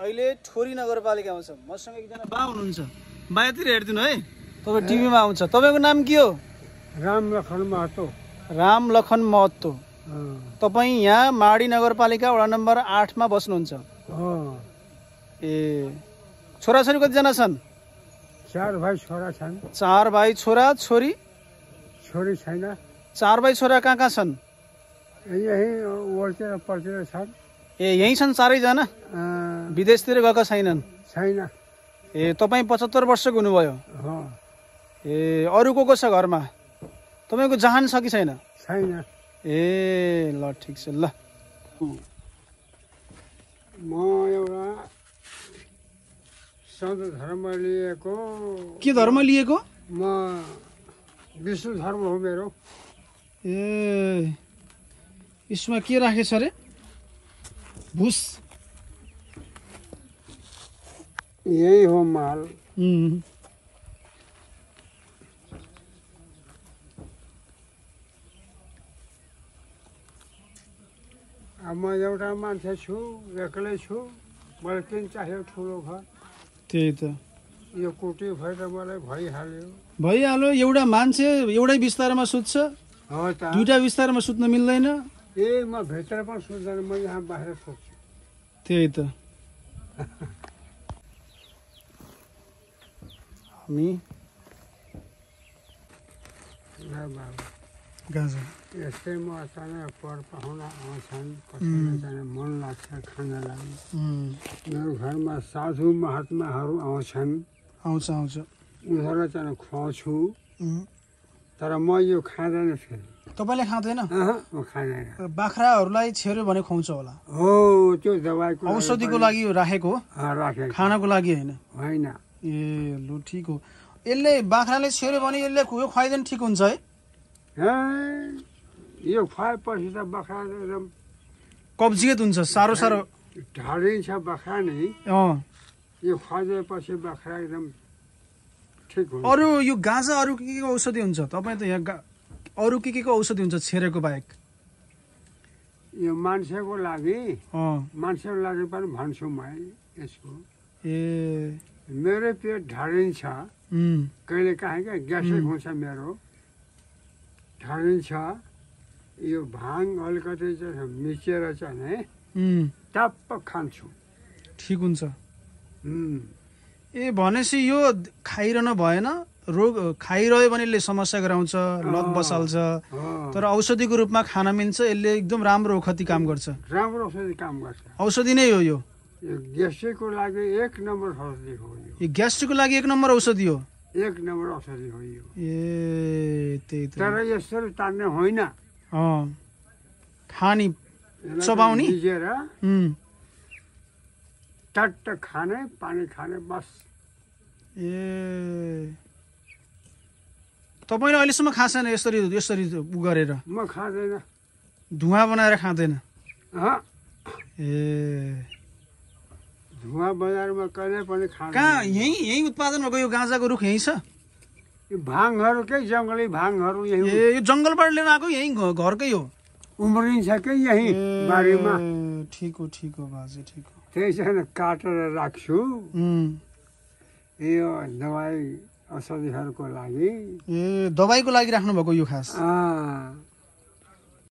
अहिले ठोरी नगरपालिकामा छ। मसँग एकजना बा हुनुहुन्छ। बा यतिर हेर्दिनु है, तपाईँ टिभीमा आउँछ। तपाईँको नाम के हो? रामलखन महतो। रामलखन महतो। तपाईँ यहाँ माडी नगरपालिका वडा नम्बर 8 मा बस्नुहुन्छ। ए छोराछोरी कतिजना छन्? 4 भाइ छोरा छन्। 4 भाइ छोरा, छोरी? छोरी छैन। 4 भाइ छोरा कहाँ छन्? यही ओल्तिर पर्तिर छन्। ए यही छन् चारैजना? विदेशतिर गएका छैनन्? छैन। ए तपाईँ 75 वर्षको हुनुभयो? ए अरू को छ घरमा? तपाईँको जहान छ कि छैन? छैन। ए ल ठिक छ ल। म एउटा सन्त धर्म लिएको। के धर्म लिएको? म विष्णु धर्म हो मेरो। ए यसमा के राखेछ अरे? भुस यही हो माल। अब म एउटा मान्छे छु, एक्लै छु। मलाई किन चाहियो ठुलो घर? त्यही त, यो कुटी भएर मलाई भइहाल्यो। एउटा मान्छे एउटै बिस्तारमा सुत्छ, दुईटा बिस्तारमा सुत्न मिल्दैन। ए म भित्र पनि सुत्दैन, म यहाँ बाहिर सुत्छु। त्यही त। हामी गाजा यस्तै म अचानक पर पाहुना आउँछन्, कसैलाई मन लाग्छ खाना लागि। मेरो घरमा साधु महात्माहरू आउँछन्। आउँछ उनीहरूलाई चाहिँ खुवाउँछु। तर म यो खाँदैन फेरि। तपाईँले खाँदैन? म खाँदैन। बाख्राहरूलाई छेर्यो भने खुवाउँछ होला? हो, त्यो दबाईको औषधिको लागि राखेको? राखेको, खानको लागि होइन? होइन। ए लु ठिक हो। यसले बाख्राले छेर्यो भने यसले यो खुवाइदिनु ठिक हुन्छ है? यो खुवाएपछि त बाख्रा एकदम कब्जियत हुन्छ, साह्रो ढाडिन्छ बाख्रा नै। यो खुवाइदिएपछि बाख्रा एकदम ठिक हुन्छ। अरू यो गाजा अरू के को औषधि हुन्छ? तपाईँ त यहाँ अरू के को औषधि हुन्छ छेरेको बाहेक? यो मान्छेको लागि पनि भन्छु म यसको। ए मेरो पेट ढाडिन्छ कहिले काहीँ, क्या ग्यास्ट्रिक हुन्छ मेरो, ढाडिन्छ। यो भाङ अलिकति चाहिँ मिचेर चाहिँ टप्प खान्छु, ठिक हुन्छ। ए भनेपछि यो खाइरहनु भएन? रोग खाइरह्यो भने यसले समस्या गराउँछ, लत बसाल्छ। तर औषधिको रूपमा खान मिल्छ, यसले एकदम राम्रो ओखती काम गर्छ। राम्रो औषधि काम गर्छ। औषधि नै हो यो? ग्यास्ट्रिकको लागि 1 नम्बर औषधि हो यो। ग्यास्ट्रिकको लागि 1 नम्बर औषधि हो? 1 नम्बर औषधि हो यो। ए त्यही त। तर यसरी तान्ने होइन, खानी चबाउने, टट्ट खाने, पानी खाने, बस। ए तपाईँले अहिलेसम्म खाँदैन यसरी उ गरेर? म खाँदैन। धुवा बनाएर खाँदैन? ए धुवा बजारमा कहिले पनि खाँदैन। कहाँ यही उत्पादन भएको यो गाँजाको रुख यही छ? यो भाङहरू के जङ्गली भाङहरू यही। ए यो जङ्गलबाट लिएर आएको यही घरकै हो? उम्रिन्छ कि यही बारीमा। ठिक हो बाजे, ठिक हो। त्यही चाहिँ काटेर राख्छु यो दबाई औषधिहरूको लागि। ए दबाईको लागि राख्नु भएको यो खास?